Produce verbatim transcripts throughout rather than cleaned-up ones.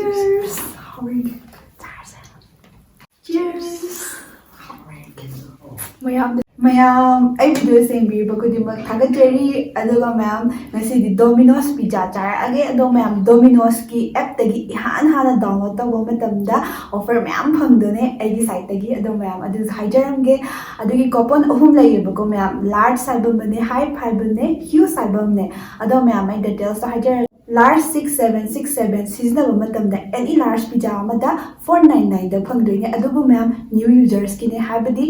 Cheers! ꯍꯥꯎꯔꯦ꯫ ꯆꯥꯔꯁꯦ꯫ Cheers! ꯃꯌꯥꯝ, ꯃꯌꯥꯝ ꯑꯩ video ꯌꯦꯡꯕꯤꯔꯤꯕ ꯈꯨꯗꯤꯡꯃꯛ ꯊꯥꯒꯠꯆꯔꯤ꯫ ꯑꯗꯨꯒ ꯃꯌꯥꯝ, ꯉꯁꯤꯗꯤ Domino's pizza ꯆꯥꯔꯛꯑꯒꯦ꯫ ꯑꯗꯣ ꯃꯌꯥꯝ, Domino'sꯀꯤ appꯇꯒꯤ ꯏꯍꯥꯟ ꯍꯥꯟꯅ download ꯇꯧꯕ ꯃꯇꯝꯗ offer ꯃꯌꯥꯝ ꯐꯪꯗꯣꯏꯅꯦ ꯑꯩꯒꯤ sideꯇꯒꯤ꯫ ꯑꯗꯣ ꯃꯌꯥꯝ, ꯑꯗꯨꯁꯨ ꯍꯥꯏꯖꯔꯝꯒꯦ꯫ ꯑꯗꯨꯒꯤ coupon ꯑꯍꯨꯝ ꯂꯩꯌꯦꯕꯀꯣ ꯃꯌꯥꯝ, large ꯍꯥꯏꯕ ꯑꯃꯅꯦ, hype ꯍꯥꯏꯕꯅꯦ, huge ꯍꯥꯏꯕ ꯑꯃꯅꯦ꯫ ꯑꯗꯣ ꯃꯌꯥꯝ, ꯑꯩ detailsꯇꯣ ꯍꯥꯏꯖꯔꯒꯦ꯫ Large six seven six seven ꯁꯤꯖꯤꯟꯅꯕ ꯃꯇꯝꯗ any large pizza ꯑꯃꯗ four nine nineꯗ ꯐꯪꯗꯣꯏꯅꯦ꯫ ꯑꯗꯨꯕꯨ ꯃꯌꯥꯝ, new usersꯀꯤꯅꯦ, ꯍꯥꯏꯕꯗꯤ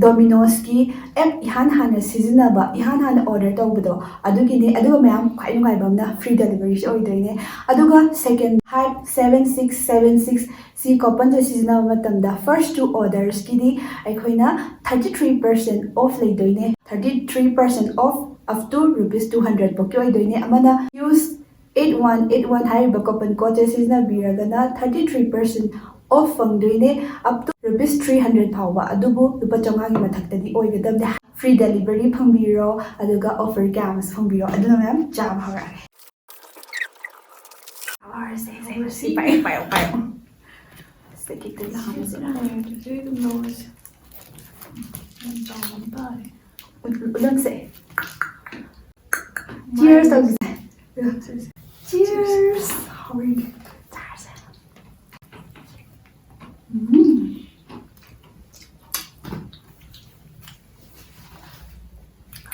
Domino'sꯀꯤ app ꯏꯍꯥꯟ ꯍꯥꯟꯅ ꯁꯤꯖꯤꯟꯅꯕ, ꯏꯍꯥꯟ ꯍꯥꯟꯅ order ꯇꯧꯕꯗꯣ ꯑꯗꯨꯒꯤꯅꯦ꯫ ꯑꯗꯨꯒ ꯃꯌꯥꯝ, ꯈ꯭ꯋꯥꯏ ꯅꯨꯡꯉꯥꯏꯕ ꯑꯃꯅ free deliveryꯁꯨ ꯑꯣꯏꯗꯣꯏꯅꯦ꯫ ꯑꯗꯨꯒ second, hype seven six seven six ꯁꯤ couponꯁꯦ ꯁꯤꯖꯤꯟꯅꯕ ꯃꯇꯝꯗ first two ordersꯀꯤꯗꯤ ꯑꯩꯈꯣꯏꯅ thirty three percent off ꯂꯩꯗꯣꯏꯅꯦ꯫ Thirty three percent off up to rupees two hundred ꯐꯥꯎꯒꯤ ꯑꯣꯏꯗꯣꯏꯅꯦ꯫ ꯑꯃꯅ use eight one eight one ꯍꯥꯏꯔꯤꯕ coupon codeꯁꯦ ꯁꯤꯖꯤꯟꯅꯕꯤꯔꯒꯅ thirty three percent off ꯐꯪꯗꯣꯏꯅꯦ, up to rupees three hundred ꯐꯥꯎꯕ꯫ ꯑꯗꯨꯕꯨ ꯂꯨꯄꯥ ꯆꯥꯝꯃꯉꯥꯒꯤ ꯃꯊꯛꯇꯗꯤ ꯑꯣꯏꯒꯗꯕꯅꯦ꯫ Free delivery ꯐꯪꯕꯤꯔꯣ, ꯑꯗꯨꯒ offer ꯀꯌꯥ ꯑꯃꯁꯨ ꯐꯪꯕꯤꯔꯣ꯫ ꯑꯗꯨꯅ ꯃꯌꯥꯝ, ꯆꯥꯕ ꯍꯧꯔꯛꯑꯒꯦ꯫ ꯆꯥꯔꯁꯦ, ꯆꯥꯔꯁꯦ꯫ ꯄꯥꯏꯌꯣ, ꯄꯥꯏꯌꯣ, ꯄꯥꯏꯌꯣ꯫ ꯁꯤꯗꯒꯤ ꯀꯩꯅꯣ ꯍꯥꯞꯄꯁꯤꯔꯥ? ꯑꯗꯨꯝ ꯂꯧꯔꯁꯦ꯫ ꯌꯥꯝ ꯆꯥꯎꯕ ꯇꯥꯔꯦ꯫ ꯎꯠ-, ꯎꯠꯂꯝꯁꯦ꯫ Cheers ꯇꯧꯁꯦ꯫ Cheers꯫ ꯍꯥꯎꯔꯦ꯫ ꯆꯥꯔꯁꯦ꯫ ꯎꯝ꯫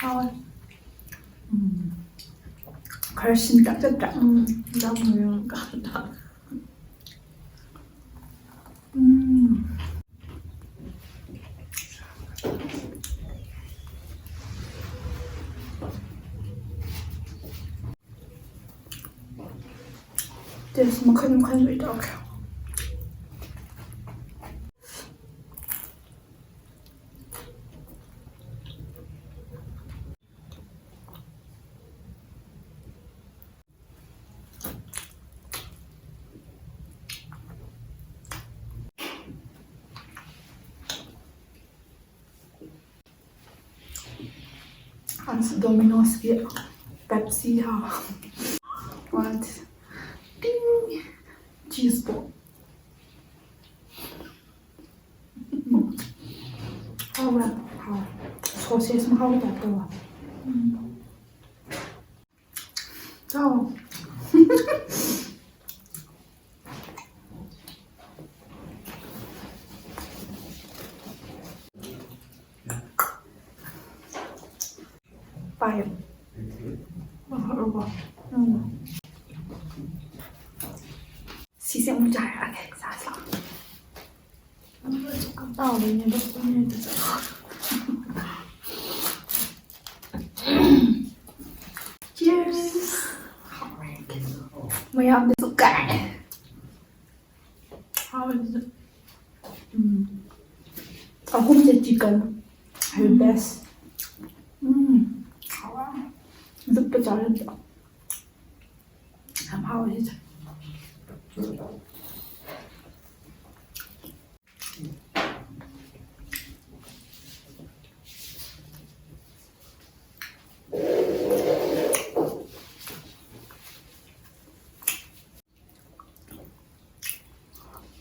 ꯍꯥꯎꯋꯦ꯫ ꯎꯝ꯫ ꯈꯔ ꯁꯤꯟꯇꯛ ꯆꯠꯇ꯭ꯔꯥ? ꯎꯝ, ꯌꯥꯝ ꯃꯨꯔꯀꯥꯟꯗ꯫ ꯎꯝ꯫ Taste ꯃꯈꯜ ꯃꯈꯜ ꯂꯣꯏ ꯇꯧꯔꯦ꯫ ꯑꯁ, Domino'sꯀꯤ Pepsi ꯍꯥ꯫ What? ꯇꯤꯡ! ꯆꯤꯁꯇꯣ꯫ ꯎꯝ꯫ ꯍꯥꯎꯕ꯭ꯔꯥ? ꯍꯥꯎꯋꯦ꯫ ꯁꯣꯁꯦꯁ ꯃꯍꯥꯎꯒꯤ ꯇꯥꯏꯞ ꯇꯧꯕ꯫ ꯎꯝ꯫ ꯆꯥꯎ꯫ ꯄꯥꯏꯌꯨ꯫ ꯎꯝ꯫ ꯁꯤꯁꯦ ꯑꯃꯨꯛ ꯆꯥꯔꯛꯑꯒꯦ꯫ ꯆꯥꯁꯤ ꯂꯥꯛꯑꯣ꯫ ꯇꯥꯎꯗꯣꯏꯅꯦ ꯑꯗꯣ꯫ Cheers! ꯃꯌꯥꯝꯗꯁꯨ ꯀꯥꯏ꯫ ꯍꯥꯎꯋꯦ ꯑꯗꯨꯁꯨ꯫ ꯎꯝ꯫ ꯑꯍꯨꯝꯁꯦ chicken꯫ ꯎꯝ꯫ Best꯫ ꯎꯝ꯫ ꯍꯥꯎꯋꯦ꯫ ꯂꯨꯞꯄ ꯆꯥꯔꯗꯤ꯫ ꯌꯥꯝ ꯍꯥꯎꯋꯦ ꯁꯤꯁꯦ꯫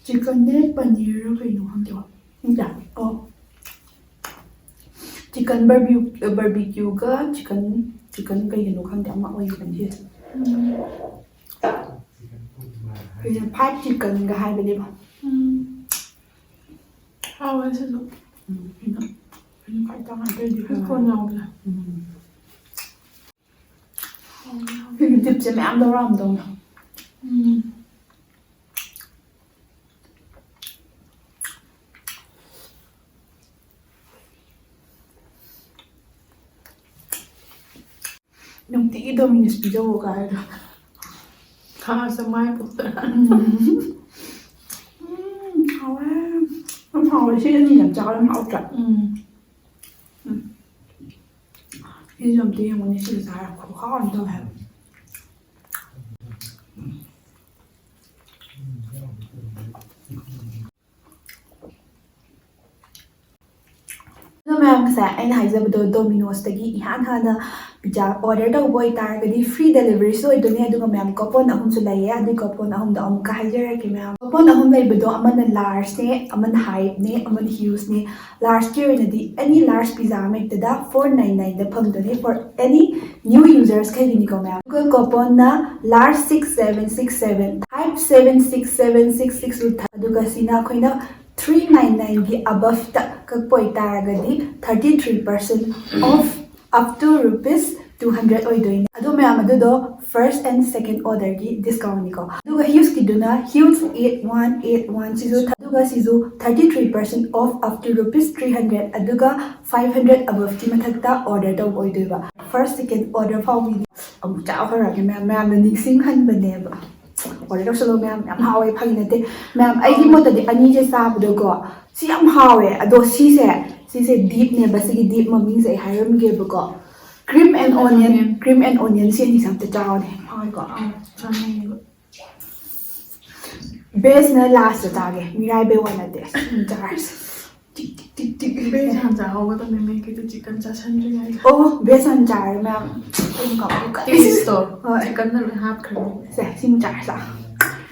Chickenꯅꯦ ꯄꯅꯤꯔꯔ ꯀꯩꯅꯣ ꯈꯪꯗꯦꯀꯣ꯫ ꯅꯠꯇꯦ꯫ ꯑꯣ꯫ Chicken barbecue, barbecueꯒ chicken, chicken ꯀꯩꯒꯤꯅꯣ ꯈꯪꯗꯦ ꯑꯃ ꯑꯣꯏꯈꯤꯕꯅꯤ ꯁꯤꯁꯦ꯫ ꯎꯝ꯫ ꯀꯩꯅꯣ fried chickenꯒ ꯍꯥꯏꯕꯅꯦꯕ꯫ ꯎꯝ꯫ ꯍꯥꯎꯋꯦ ꯁꯤꯁꯨ꯫ ꯎꯝ꯫ ꯀꯩꯅꯣ, ꯀꯩꯅꯣ ꯈ꯭ꯋꯥꯏ ꯇꯥꯡꯉꯦ ꯑꯇꯩꯗꯤ ꯁ꯭ꯋꯤꯠ ꯀꯣꯔꯟ ꯌꯥꯎꯕꯁꯦ꯫ ꯎꯝ꯫ ꯍꯥꯎꯋꯦ, ꯍꯥꯎꯋꯦ꯫ ꯁꯤꯒꯤ dipꯁꯦ ꯃꯌꯥꯝ ꯂꯧꯔꯛꯑꯝꯗꯧꯅꯦ꯫ ꯎꯝ꯫ ꯅꯨꯡꯇꯤꯒꯤ Domino's ꯄꯤꯖꯧꯀꯣ ꯍꯥꯏꯗꯣ꯫ ꯊꯥ ꯆꯥꯝꯃꯉꯥ ꯄꯣꯛꯇ꯫ ꯎꯝ꯫ ꯎꯝ, ꯍꯥꯎꯋꯦ꯫ ꯌꯥꯝ ꯍꯥꯎꯋꯦ꯫ ꯁꯤ ꯑꯅꯤ ꯌꯥꯝ ꯆꯥꯎꯔꯦ, ꯌꯥꯝ ꯍꯥꯎꯇ꯭ꯔꯥ? ꯎꯝ꯫ ꯎꯝ꯫ ꯁꯤꯁꯨ ꯑꯝꯇ ꯌꯦꯡꯉꯨꯅꯦ, ꯁꯤꯁꯨ ꯆꯥꯔ ꯈꯨꯍꯥꯎ ꯑꯃ ꯇꯧꯋꯦ ꯍꯥꯏꯕ꯫ ꯑꯗꯣ ꯃꯌꯥꯝ, ꯉꯁꯥꯏ ꯑꯩꯅ ꯍꯥꯏꯖꯕꯗꯣ, Domino's ꯇꯒꯤ ꯏꯍꯥꯟ ꯍꯥꯟꯅ pizza order ꯇꯧꯕ ꯑꯣꯏꯇꯥꯔꯒꯗꯤ free delivery ꯁꯨ ꯑꯣꯏꯗꯣꯏꯅꯦ꯫ ꯑꯗꯨꯒ ꯃꯌꯥꯝ, coupon ꯑꯍꯨꯝꯁꯨ ꯂꯩꯌꯦ꯫ ꯑꯗꯨꯒꯤ coupon ꯑꯍꯨꯝꯗꯣ ꯑꯃꯨꯛꯀ ꯍꯥꯏꯖꯔꯛꯀꯦ ꯃꯌꯥꯝ꯫ Coupon ꯑꯍꯨꯝ ꯂꯩꯕꯗꯣ, ꯑꯃꯅ large ꯅꯦ, ꯑꯃꯅ Hybe ꯅꯦ, ꯑꯃꯅ Huge ꯅꯦ꯫ Large ꯀꯤ ꯑꯣꯏꯅꯗꯤ any large pizza ꯑꯃ ꯍꯦꯛꯇꯗ four nine nine the ꯐꯪꯗꯣꯏꯅꯦ, for any new users ꯈꯩꯒꯤꯅꯤꯀꯣ ꯃꯌꯥꯝ꯫ ꯑꯗꯨꯒ coupon ꯅ large six seven six seven, Hybe seven six seven six six ꯁꯨ ꯊꯥ-, ꯑꯗꯨꯒ ꯁꯤꯅ ꯑꯩꯈꯣꯏꯅ three nine nine ꯒꯤ above ꯇ ꯀꯛꯄ ꯑꯣꯏꯇꯥꯔꯒꯗꯤ thirty three percent off up to rupees two hundred ꯑꯣꯏꯗꯣꯏꯅꯦ꯫ ꯑꯗꯣ ꯃꯌꯥꯝ, ꯑꯗꯨꯗꯣ first and second order ꯒꯤ discount ꯅꯤꯀꯣ꯫ ꯑꯗꯨꯒ Huge ꯀꯤꯗꯨꯅ Huge eight one eight one ꯁꯤꯁꯨ ꯊ-, ꯑꯗꯨꯒ ꯁꯤꯁꯨ thirty three percent off up to rupees three hundred, ꯑꯗꯨꯒ five hundred above ꯀꯤ ꯃꯊꯛꯇ order ꯇꯧꯕ ꯑꯣꯏꯗꯣꯏꯕ꯫ First, second order ꯐꯥꯎꯕꯒꯤꯗꯤ ꯑꯃꯨꯛ ꯆꯥꯍꯧꯔꯒꯦ ꯃꯌꯥꯝ, ꯃꯌꯥꯝꯅ ꯅꯤꯡꯁꯤꯡꯍꯟꯕꯅꯦꯕ꯫ Order ꯇꯧꯁꯜꯂꯣ ꯃꯌꯥꯝ, ꯌꯥꯝ ꯍꯥꯎꯋꯦ, ꯐꯥꯒꯤ ꯅꯠꯇꯦ ꯃꯌꯥꯝ꯫ ꯑꯩꯒꯤ ꯃꯣꯠꯇꯗꯤ ꯑꯅꯤꯁꯦ ꯆꯥꯕꯗꯣꯀꯣ, ꯁꯤ ꯌꯥꯝ ꯍꯥꯎꯋꯦ꯫ ꯑꯗꯣ ꯁꯤꯁꯦ, ꯁꯤꯁꯦ dip ꯅꯦꯕ꯫ ꯁꯤꯒꯤ dip ꯃꯃꯤꯡꯁꯦ ꯑꯩ ꯍꯥꯏꯔꯝꯒꯦꯕꯀꯣ, cream and onion, cream and onion ꯁꯤ ꯑꯅꯤꯁꯦ ꯑꯝꯇ ꯆꯥꯎꯅꯦ, ꯍꯥꯎꯋꯦꯀꯣ꯫ ꯑꯥ, ꯆꯥꯅꯤꯡꯉꯦꯕ꯫ Base ꯅ last ꯇ ꯆꯥꯒꯦ, ꯃꯤꯔꯥꯏꯕꯩ ꯋꯥ ꯅꯠꯇꯦ꯫ ꯎꯝ, ꯆꯥꯔꯁꯤ꯫ ꯇꯤꯛ, ꯇꯤꯛ, ꯇꯤꯛ, ꯇꯤꯛ꯫ Base ꯍꯥꯟꯅ ꯆꯥꯍꯧꯒꯗꯕꯅꯦ, ꯃꯦꯒꯤꯗ chicken ꯆꯥꯁꯟꯗ꯭ꯔꯤꯉꯩꯗ꯫ ꯑꯣ, base ꯍꯥꯟꯅ ꯆꯥꯔꯦ ꯃꯌꯥꯝ꯫ ꯑꯗꯨꯝ ꯀꯥꯎ-, ꯀꯥꯎ-, Taste ꯇꯣ꯫ ꯍꯣꯏ꯫ Chicken ꯅ ꯂꯣꯏ ꯍꯥꯞꯈ꯭ꯔꯅꯤ꯫ ꯁꯦ, ꯁꯤꯃ ꯆꯥꯔꯁꯤ ꯂꯥꯛꯑꯣ꯫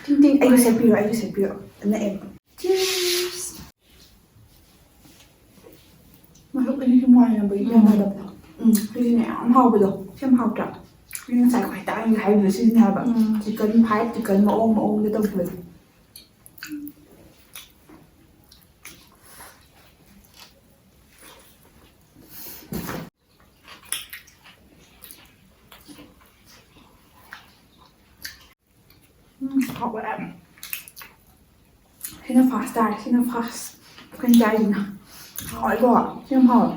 ꯇꯤꯡ, ꯇꯤꯡ, ꯑꯩꯒꯤ ꯁꯦꯠꯄꯤꯔꯣ, ꯑꯩꯒꯤ ꯁꯦꯠꯄꯤꯔꯣ꯫ ꯅꯛꯑꯦ꯫ Cheers꯫ ꯃꯁꯛ ꯑꯅꯤꯁꯤ ꯃꯥꯟꯅꯕꯒꯤ ꯎꯝ꯫ ꯃꯥꯟꯅꯗꯕꯗꯣ꯫ ꯎꯝ, ꯁꯤꯁꯤꯅ ꯌꯥꯝ ꯍꯥꯎꯕꯗꯣ꯫ ꯁꯤ ꯌꯥꯝ ꯍꯥꯎꯇ꯭ꯔꯥ? ꯑꯩꯅ ꯉꯁꯥꯏ ꯈ꯭ꯋꯥꯏ ꯇꯥꯡꯉꯦ ꯍꯥꯏꯕꯗꯣ ꯁꯤꯁꯤꯅꯦ ꯍꯥꯏꯕ꯫ ꯎꯝ꯫ Chicken five, chicken ꯃꯑꯣꯡ ꯃꯑꯣꯡꯗ ꯇꯧꯕꯗꯣ꯫ ꯎꯝ, ꯍꯥꯎꯋꯦ꯫ ꯁꯤꯅ first ꯇꯥꯔꯦ, ꯁꯤꯅ first꯫ ꯑꯩꯈꯣꯏꯅ ꯆꯥꯏꯁꯤꯅ꯫ ꯍꯥꯎꯋꯦꯀꯣ? ꯁꯤ ꯌꯥꯝ ꯍꯥꯎꯋꯦ꯫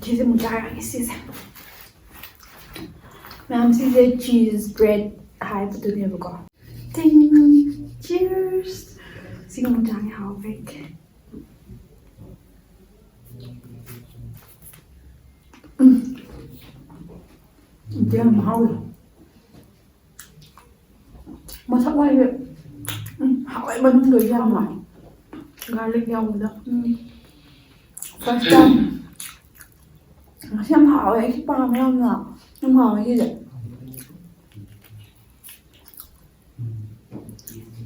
ꯁꯤꯁꯦ ꯑꯃꯨꯛ ꯆꯥꯔꯒꯦ, ꯁꯤꯁꯦ꯫ ꯃꯌꯥꯝ, ꯁꯤꯁꯦ cheese bread ꯍꯥꯏꯕꯗꯨꯅꯦꯕꯀꯣ꯫ ꯇꯤꯡ! Cheers! ꯁꯤꯒ ꯑꯃꯨꯛ ꯆꯥꯒꯦ, ꯍꯥꯎꯕ꯭ꯔꯥ ꯌꯦꯡꯒꯦ꯫ ꯎꯝ꯫ ꯑꯗꯨ ꯌꯥꯝ ꯍꯥꯎꯋꯦ꯫ ꯃꯁꯛ ꯋꯥꯏꯁꯦ꯫ ꯎꯝ, ꯍꯥꯎꯋꯦ ꯃꯅꯨꯡꯗ ꯌꯥꯝꯅ꯫ Garlic ꯌꯥꯎꯕꯗ꯫ ꯎꯝ꯫ First time꯫ ꯉꯁꯤ ꯌꯥꯝ ꯍꯥꯎꯋꯦ꯫ ꯑꯩꯁꯨ ꯄꯥꯝꯃꯦ ꯌꯥꯝꯅ꯫ ꯌꯥꯝ ꯍꯥꯎꯋꯦ ꯁꯤꯁꯦ꯫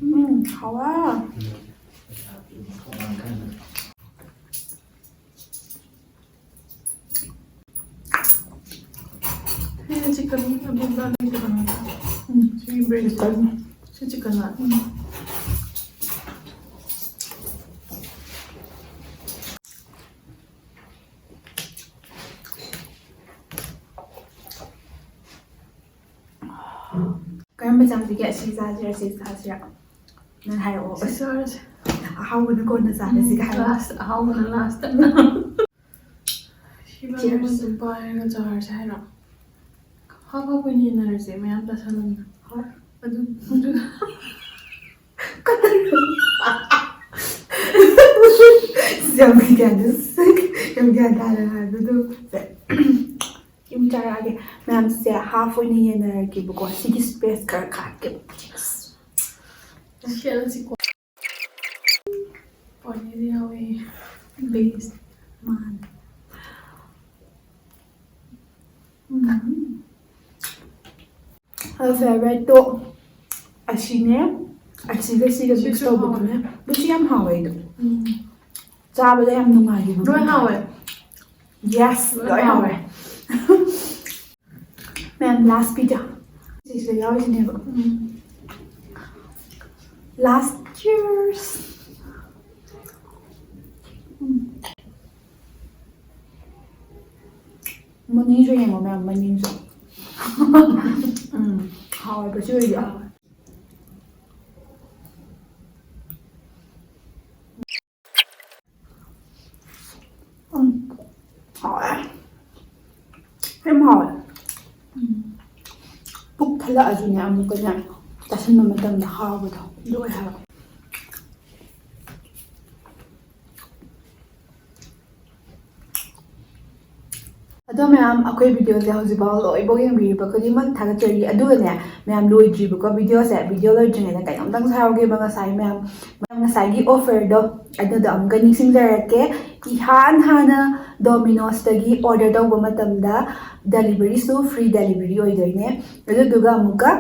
ꯎꯝ, ꯍꯥꯎꯋꯦ꯫ ꯁꯤꯅ chicken, ꯑꯗꯨꯒ ꯂꯩꯇꯕ ꯅꯠꯇ꯭ꯔꯣ? ꯎꯝ, ꯁꯤ breast꯫ Chicken꯫ ꯁꯤ chicken ꯂꯥ? ꯎꯝ꯫ ꯀꯔꯝꯕ ꯆꯥꯁꯤꯒꯦ? ꯑꯁꯤ ꯆꯥꯁꯤꯔꯥ, ꯑꯁꯤ ꯆꯥꯁꯤꯔꯥ? ꯅꯪ ꯍꯥꯏꯔꯛꯑꯣ꯫ ꯁꯤ ꯆꯥꯔꯁꯦ꯫ ꯑꯍꯥꯎꯕꯅ ꯀꯣꯟꯅ ꯆꯥꯔꯁꯤꯒ ꯍꯥꯏꯔꯛꯑꯣ꯫ Last, ꯑꯍꯥꯎꯕꯅ last꯫ Cheers꯫ ꯁꯤꯕꯥꯅꯤ ꯑꯗꯨꯝ ꯄꯥꯏꯔꯒ ꯆꯥꯔꯁꯦ ꯍꯥꯏꯔꯣ? ꯍꯥꯞ ꯍꯥꯞ ꯑꯣꯏꯅ ꯌꯦꯟꯅꯔꯁꯦ, ꯃꯌꯥꯝ ꯆꯥꯁꯜꯂꯝꯅ꯫ ꯍꯣꯏ꯫ ꯑꯗꯨ, ꯑꯗꯨ ꯌꯥꯝ ꯒ꯭ꯌꯥꯟ, ꯌꯥꯝ ꯒ꯭ꯌꯥꯟ ꯇꯥꯅ ꯍꯥꯏꯕꯗꯣ꯫ ꯌꯨꯝ ꯆꯥꯔꯛꯑꯒꯦ꯫ ꯃꯌꯥꯝꯁꯦ half ꯑꯣꯏꯅ ꯌꯦꯟꯅꯔꯒꯦꯕꯀꯣ꯫ ꯁꯤꯒꯤ space ꯈꯔ ꯈꯥꯛꯀꯦ꯫ Yes꯫ ꯁꯦꯠꯂꯁꯤꯀꯣ꯫ ꯄꯅꯤꯔ ꯌꯥꯎꯋꯦ꯫ Base꯫ ꯃꯥꯅꯦ꯫ ꯎꯝ꯫ ꯑꯩ favouriteꯇꯣ ꯑꯁꯤꯅꯦ, ꯑꯁꯤꯒ ꯁꯤꯒ mix ꯁꯤꯁꯨ ꯇꯧꯕꯗꯨꯅꯦ꯫ ꯍꯥꯎꯋꯦ꯫ ꯑꯗꯨꯁꯨ ꯌꯥꯝ ꯍꯥꯎꯋꯦ ꯑꯩꯗꯣ꯫ ꯎꯝ꯫ ꯆꯥꯕꯗ ꯌꯥꯝ ꯅꯨꯡꯉꯥꯏꯌꯦꯕ꯫ ꯂꯣꯏ ꯍꯥꯎꯋꯦ꯫ Yes, ꯂꯣꯏ ꯂꯣꯏ ꯍꯥꯎꯋꯦ꯫ ꯍꯥꯎꯋꯦ꯫ ꯃꯌꯥꯝ, last pizza꯫ ꯁꯤꯁꯤꯗ ꯌꯥꯎꯔꯤꯁꯤꯅꯦꯕ꯫ ꯎꯝ꯫ Last, cheers꯫ ꯎꯝ꯫ ꯃꯅꯤꯡꯁꯨ ꯌꯦꯡꯉꯣ ꯃꯌꯥꯝ, ꯃꯅꯤꯡꯁꯨ꯫ ꯎꯝ, ꯍꯥꯎꯋꯦꯕ ꯁꯤ ꯑꯣꯏꯗꯤ꯫ ꯎꯝ, ꯍꯥꯎꯋꯦ꯫ ꯌꯥꯝ ꯍꯥꯎꯋꯦ꯫ ꯎꯝ꯫ ꯄꯨꯛ ꯊꯜꯂꯛꯑꯁꯨꯅꯦ, ꯑꯃꯨꯛꯀꯅꯦ ꯆꯥꯁꯤꯟꯕ ꯃꯇꯝꯗ ꯍꯥꯎꯕꯗꯣ ꯑꯗꯨ ꯑꯣꯏ ꯍꯥꯏꯕ꯫ ꯑꯗꯣ ꯃꯌꯥꯝ, ꯑꯩꯈꯣꯏ video ꯁꯦ ꯍꯧꯖꯤꯛꯐꯥꯎ ꯂꯣꯏꯐꯥꯎ ꯌꯦꯡꯕꯤꯔꯤꯕ ꯈꯨꯗꯤꯡꯃꯛ ꯊꯥꯒꯠꯆꯔꯤ꯫ ꯑꯗꯨꯒꯅꯦ ꯃꯌꯥꯝ, ꯂꯣꯏꯗ꯭ꯔꯤꯕꯀꯣ video ꯁꯦ, video ꯂꯣꯏꯗ꯭ꯔꯤꯉꯩꯗ ꯀꯩꯅꯣꯝꯇꯪ ꯍꯥꯏꯍꯧꯒꯦꯕ꯫ ꯉꯁꯥꯏ ꯃꯌꯥꯝ, ꯃꯌꯥꯝ ꯉꯁꯥꯏꯒꯤ offer ꯗꯣ, ꯑꯗꯨꯗꯣ ꯑꯃꯨꯛꯀ ꯅꯤꯡꯁꯤꯡꯖꯔꯛꯀꯦ꯫ ꯏꯍꯥꯟ ꯍꯥꯟꯅ Domino's ꯇꯒꯤ order ꯇꯧꯕ ꯃꯇꯝꯗ delivery ꯁꯨ free delivery ꯑꯣꯏꯗꯣꯏꯅꯦ꯫ ꯑꯗꯨꯗꯨꯒ ꯑꯃꯨꯛꯀ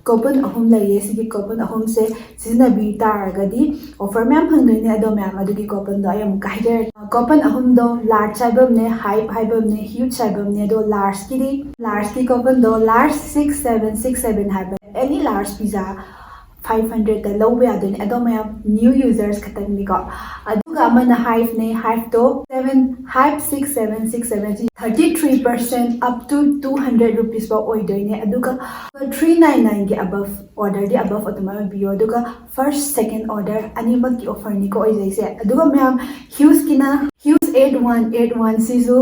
coupon ꯑꯍꯨꯝ ꯂꯩꯌꯦ꯫ ꯁꯤꯒꯤ coupon ꯑꯍꯨꯝꯁꯦ ꯁꯤꯖꯤꯟꯅꯕꯤ ꯇꯥꯔꯒꯗꯤ offer ꯃꯌꯥꯝ ꯐꯪꯗꯣꯏꯅꯦ꯫ ꯑꯗꯣ ꯃꯌꯥꯝ, ꯑꯗꯨꯒꯤ coupon ꯗꯣ ꯑꯩ ꯑꯃꯨꯛꯀ ꯍꯥꯏꯖꯔꯛꯀꯦ꯫ Coupon ꯑꯍꯨꯝꯗꯣ large ꯍꯥꯏꯕ ꯑꯃꯅꯦ, hype ꯍꯥꯏꯕ ꯑꯃꯅꯦ, huge ꯍꯥꯏꯕ ꯑꯃꯅꯦ꯫ ꯑꯗꯣ large ꯀꯤꯗꯤ, large ꯀꯤ coupon ꯗꯣ large six seven six seven ꯍꯥꯏꯕ, any large pizza five hundred ꯇ ꯂꯧꯕ ꯌꯥꯗꯣꯏꯅꯦ꯫ ꯑꯗꯣ ꯃꯌꯥꯝ, new users ꯈꯛꯇꯪꯅꯤꯀꯣ꯫ ꯑꯗꯨꯒ ꯑꯃꯅ hype ꯅꯦ, hype ꯇꯣ seven, hype six seven six seven ꯁꯤ thirty three percent up to two hundred rupees ꯐꯥꯎ ꯑꯣꯏꯗꯣꯏꯅꯦ꯫ ꯑꯗꯨꯒ three nine nine ꯒꯤ above order ꯗꯤ above ꯑꯗꯨꯃꯥꯏꯅ ꯑꯣꯏꯕꯤꯌꯣ꯫ ꯑꯗꯨꯒ first, second order ꯑꯅꯤꯃꯛꯀꯤ offer ꯅꯤꯀꯣ ꯑꯣꯏꯖꯩꯁꯦ꯫ ꯑꯗꯨꯒ ꯃꯌꯥꯝ, huge ꯀꯤꯅ huge eight one eight one ꯁꯤꯁꯨ,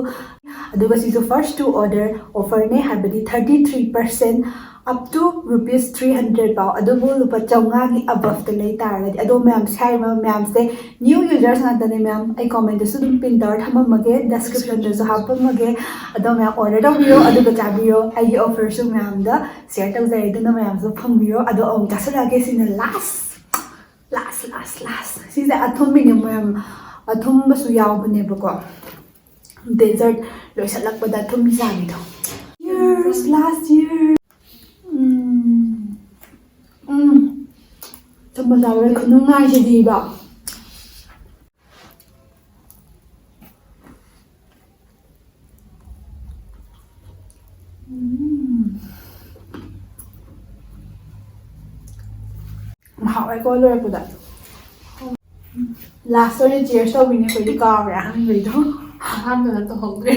ꯑꯗꯨꯒ ꯁꯤꯁꯨ first two order offer ꯅꯦ, ꯍꯥꯏꯕꯗꯤ thirty three percent up to rupees three hundred ꯐꯥꯎ, ꯑꯗꯨꯕꯨ ꯂꯨꯄꯥ ꯆꯥꯝꯃꯉꯥꯒꯤ above ꯇ ꯂꯩ ꯇꯥꯔꯒꯗꯤ꯫ ꯑꯗꯣ ꯃꯌꯥꯝ, ꯁꯤ ꯍꯥꯏꯔꯤꯕ ꯃꯌꯥꯝꯁꯦ new users ꯉꯥꯛꯇꯅꯦ ꯃꯌꯥꯝ꯫ ꯑꯩ comment ꯇꯁꯨ ꯑꯗꯨꯝ pin ꯇꯧꯔ ꯊꯝꯃꯝꯃꯒꯦ, description ꯗꯁꯨ ꯍꯥꯞꯄꯝꯃꯒꯦ꯫ ꯑꯗꯣ ꯃꯌꯥꯝ order ꯇꯧꯕꯤꯌꯣ, ꯑꯗꯨꯒ ꯆꯥꯕꯤꯌꯣ꯫ ꯑꯩꯒꯤ offer ꯁꯨ ꯃꯌꯥꯝꯗ share ꯇꯧꯖꯔꯦ, ꯑꯗꯨꯅ ꯃꯌꯥꯝꯁꯨ ꯐꯪꯕꯤꯌꯣ꯫ ꯑꯗꯣ ꯑꯃꯨꯛ ꯆꯥꯁꯤꯜꯂꯛꯑꯒꯦ꯫ ꯁꯤꯅ last, last, last, last꯫ ꯁꯤꯁꯦ ꯑꯊꯨꯝꯕꯤꯅꯦ ꯃꯌꯥꯝ, ꯑꯊꯨꯝꯕꯁꯨ ꯌꯥꯎꯕꯅꯦꯕꯀꯣ꯫ Dessert ꯂꯣꯏꯁꯤꯜꯂꯛꯄꯗ ꯑꯊꯨꯝꯕꯤ ꯆꯥꯕꯤꯗꯣ꯫ Cheers, last cheers꯫ ꯎꯝ꯫ ꯎꯝ꯫ ꯊꯨꯝꯕ ꯆꯥꯕꯒꯤ ꯈꯨꯅꯨꯡꯉꯥꯏꯁꯤꯗꯤꯕ꯫ ꯎꯝ꯫ ꯍꯥꯎꯋꯦꯀꯣ ꯂꯣꯏꯔꯛꯄꯗ꯫ Last ꯑꯣꯏꯅ cheers ꯇꯧꯕꯤꯅꯦ ꯑꯩꯈꯣꯏꯗꯤ, ꯀꯥꯎꯔꯦ ꯑꯍꯥꯟꯕꯩꯗꯣ꯫ ꯑꯍꯥꯟꯕꯗ ꯇꯧꯍꯧꯗ꯭ꯔꯦ꯫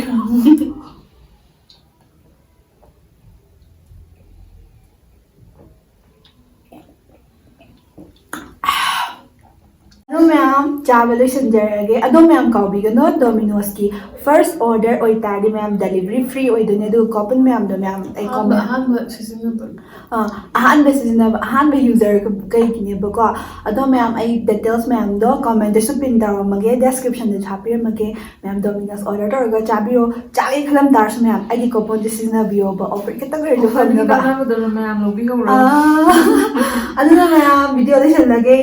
ꯆꯥꯕ ꯂꯣꯏꯁꯤꯟꯖꯔꯒꯦ꯫ ꯑꯗꯣ ꯃꯌꯥꯝ ꯀꯥꯎꯕꯤꯒꯅꯣ, ꯗꯣꯃꯤꯅꯣꯁꯀꯤ ꯐꯥꯔꯁ ꯑꯣꯔꯗꯔ ꯑꯣꯏꯇꯥꯔꯗꯤ ꯃꯌꯥꯝ ꯗꯦꯂꯤꯚꯔꯤ ꯐ꯭ꯔꯤ ꯑꯣꯏꯗꯣꯏꯅꯦ꯫ ꯑꯗꯨꯒ ꯀꯣꯄꯟ ꯃꯌꯥꯝꯗꯣ ꯃꯌꯥꯝ ꯑꯩ ꯑꯍꯥꯟꯕ ꯀꯣꯃꯦꯟ ꯑꯍꯥꯟꯕ ꯁꯤꯖꯤꯟꯅꯕ ꯑꯥ, ꯑꯍꯥꯟꯕ ꯁꯤꯖꯤꯟꯅꯕ, ꯑꯍꯥꯟꯕ ꯌꯨꯖꯔ ꯀꯩꯒꯤꯅꯦꯕꯀꯣ꯫ ꯑꯗꯣ ꯃꯌꯥꯝ ꯑꯩ ꯗꯤꯇꯦꯜꯁ ꯃꯌꯥꯝꯗꯣ ꯀꯣꯃꯦꯟꯗꯁꯨ ꯄꯤꯟ ꯇꯧꯔꯝꯃꯒꯦ, ꯗꯦꯁꯀ꯭ꯔꯤꯞꯁꯟꯗꯁꯨ ꯍꯥꯞꯄꯤꯔꯝꯃꯒꯦ꯫ ꯃꯌꯥꯝ ꯗꯣꯃꯤꯅꯣꯁ ꯑꯣꯔꯗꯔ ꯇꯧꯔꯒ ꯆꯥꯕꯤꯌꯣ꯫ ꯆꯥꯒꯦ ꯈꯜꯂꯝ ꯇꯥꯔꯁꯨ ꯃꯌꯥꯝ ꯑꯩꯒꯤ ꯀꯣꯄꯟꯁꯦ ꯁꯤꯖꯤꯟꯅꯕꯤꯌꯣꯕ, ꯑꯣꯐꯔ ꯈꯤꯇꯪ ꯑꯣꯏꯔꯁꯨ ꯑꯣꯐꯔꯒꯤ ꯐꯪꯅꯕ꯫ ꯀꯥꯟꯅꯕꯗꯨꯅ ꯃꯌꯥꯝ ꯂꯧꯕꯤꯍꯧꯔꯣ꯫ ꯑꯥ, ꯑꯗꯨꯅ ꯃꯌꯥꯝ ꯚꯤꯗꯤꯑꯣ ꯂꯣꯏꯁꯤꯜꯂꯒꯦ꯫